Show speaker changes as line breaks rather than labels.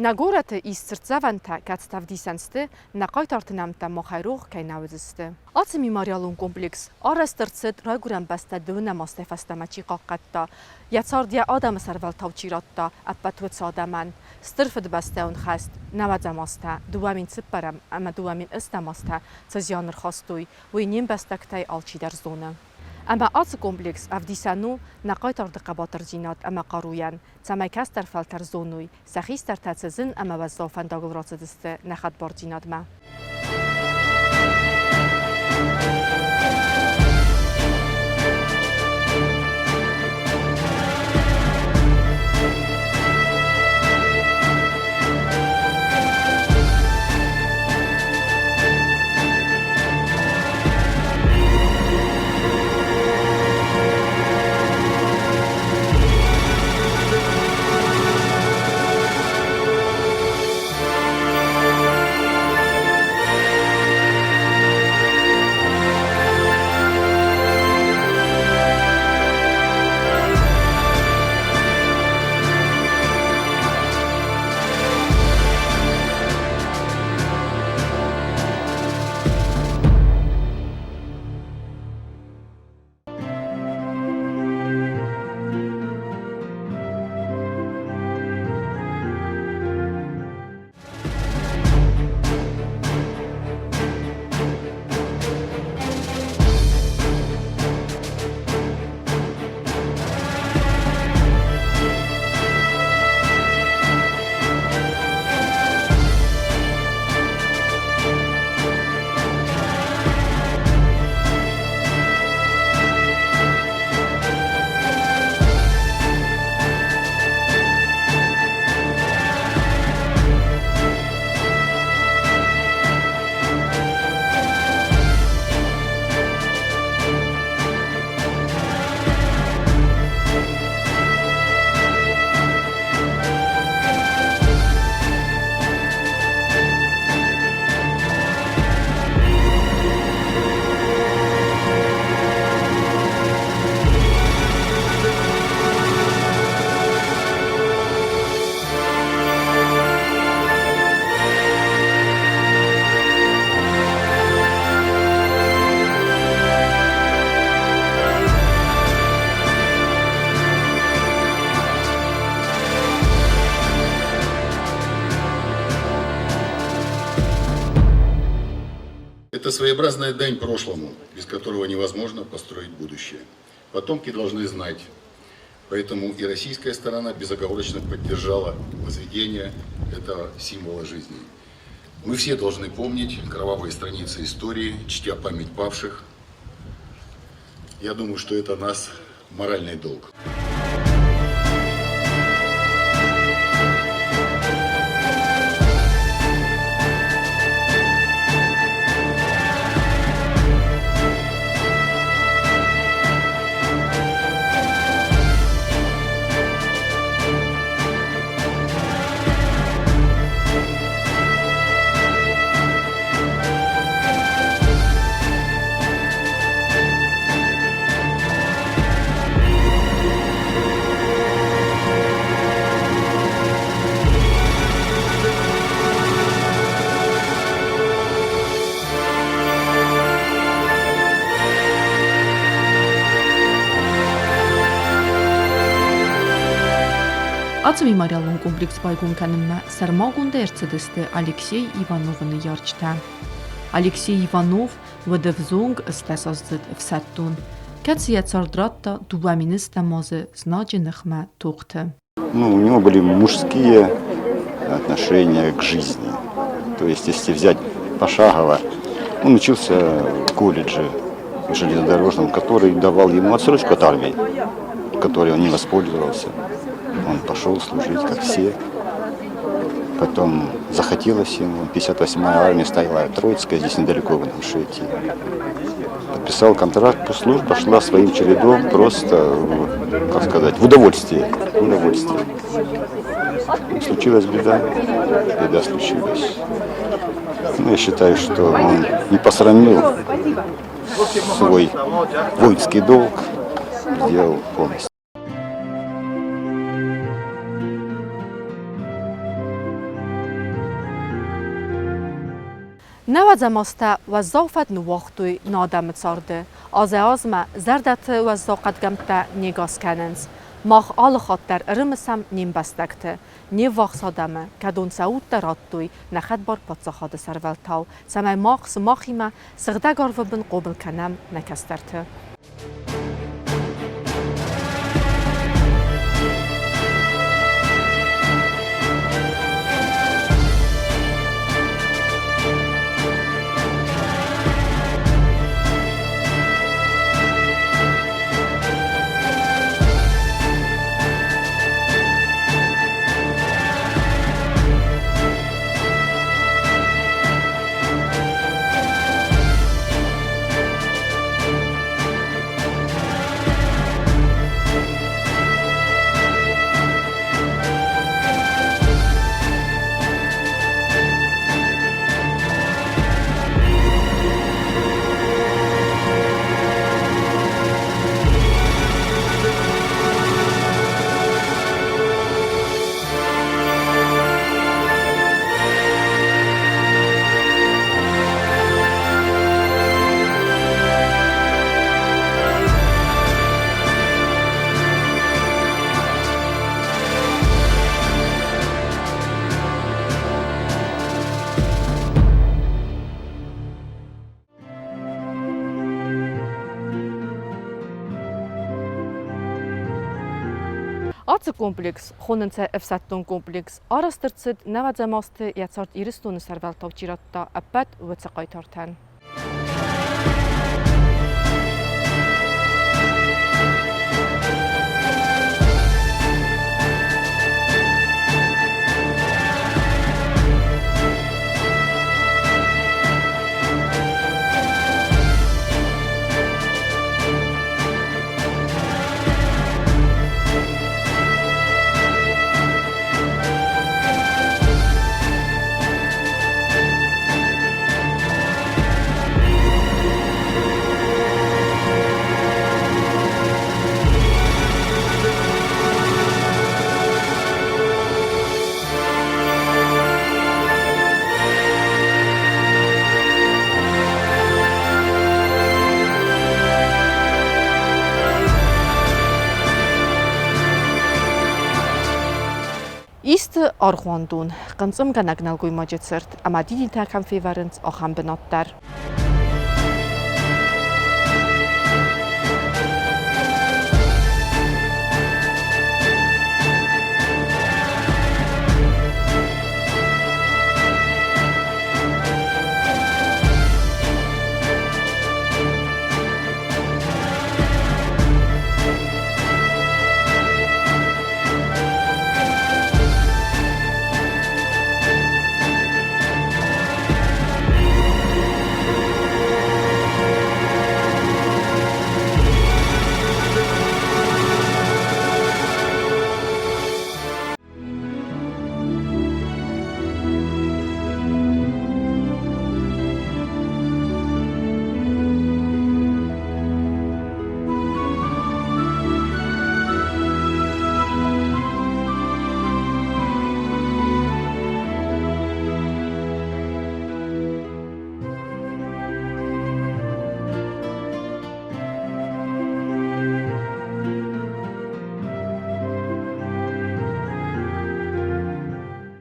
Нӕ горӕты ис цыртдзӕвӕнтӕ, кӕцытӕ ӕвдисӕн сты, нӕ хъайтарты нӕмттӕ махӕй рох кӕй нӕ уыдзысты. Ацы мемориалон комплекс арӕзт ӕрцыд Райгуырӕн бӕстӕ дыууынӕм азтӕй фӕстӕмӕ чи хъахъхъӕдта, йӕ цард йӕ адӕмы сӕрвӕлтау чи радта, ӕппӕт уыцы адӕмӕн. Стыр Фыдыбӕстӕйон хӕст, нӕуӕдзӕм азтӕ, 2004 ӕмӕ 2008 азтӕ цы зиан ӕрхастой, уый не мбӕстӕгтӕй алчидӕр зоны. Ӕмӕ ацы комплекс ӕвдисӕн у нӕ хъайтарты хъӕбатырдзинад ӕмӕ хъаруйӕн, цӕмӕй кӕстӕр фӕлтӕр зоной, сӕ хистӕртӕ цы зын ӕмӕ уӕззау фӕндагыл рацыдысты нӕ хӕдбардзинадмӕ.
Это своеобразная дань прошлому, без которого невозможно построить будущее. Потомки должны знать. Поэтому и российская сторона безоговорочно поддержала возведение этого символа жизни. Мы все должны помнить кровавые страницы истории, чтя память павших. Я думаю, что это нас моральный долг.
Ацы мемориалон комплекс байгом кӕнынмӕ сӕрмагондӕй ӕрцыдысты Алексей Ивановы ныййарджытӕ. Алексей Иванов уыд ӕвзонг ӕстдӕсаздзыд ӕфсӕддон, кӕцы йӕ цард радта 2000 ӕстӕм азы знаджы ныхмӕ тохты.
Ну, у него были мужские отношения к жизни. То есть, если взять пошагово, он учился в колледже железнодорожном, который давал ему отсрочку от армии, которой он не воспользовался. Он пошел служить, как все. Потом захотелось ему, 58-я армия стояла Троицкая, здесь недалеко в Ингушетии. Подписал контракт, пусть служба шла своим чередом, просто, как сказать, в удовольствие. В удовольствие. Случилась беда, беда случилась. Ну, я считаю, что он не посрамил свой воинский долг, сделал полностью.
Нӕуӕдзӕм азтӕ уӕззау фӕд ныууагътой нӕ адӕмы царды. Азӕй-азмӕ зӕрдӕты уӕззау хъӕдгӕмттӕ не гас кӕнынц. Мах алы хатт дӕр ӕрымысӕм не мбӕстӕгты, не ввахс адӕмы, кӕдон сӕ удтӕ радтой нӕ хӕдбар паддзахады сӕрвӕлтау, цӕмӕй мах сымахимӕ сыгъдӕг арвы бын хъомыл кӕнӕм нӕ кӕстӕрты. Ацы комплекс, хонынц ӕй ӕфсӕддон комплекс, арӕзт ӕрцыд нӕуӕдзӕм азты йӕ цард Ирыстоны сӕрвӕлтау чи радта, ӕппӕт уыцы хъайтартӕн. Исты аргъуандон, хъынцъымгӕнӕг нӕлгоймаджы цырт ӕмӕ дидинтӕ кӕм февӕрынц, ахӕм бынат дӕр.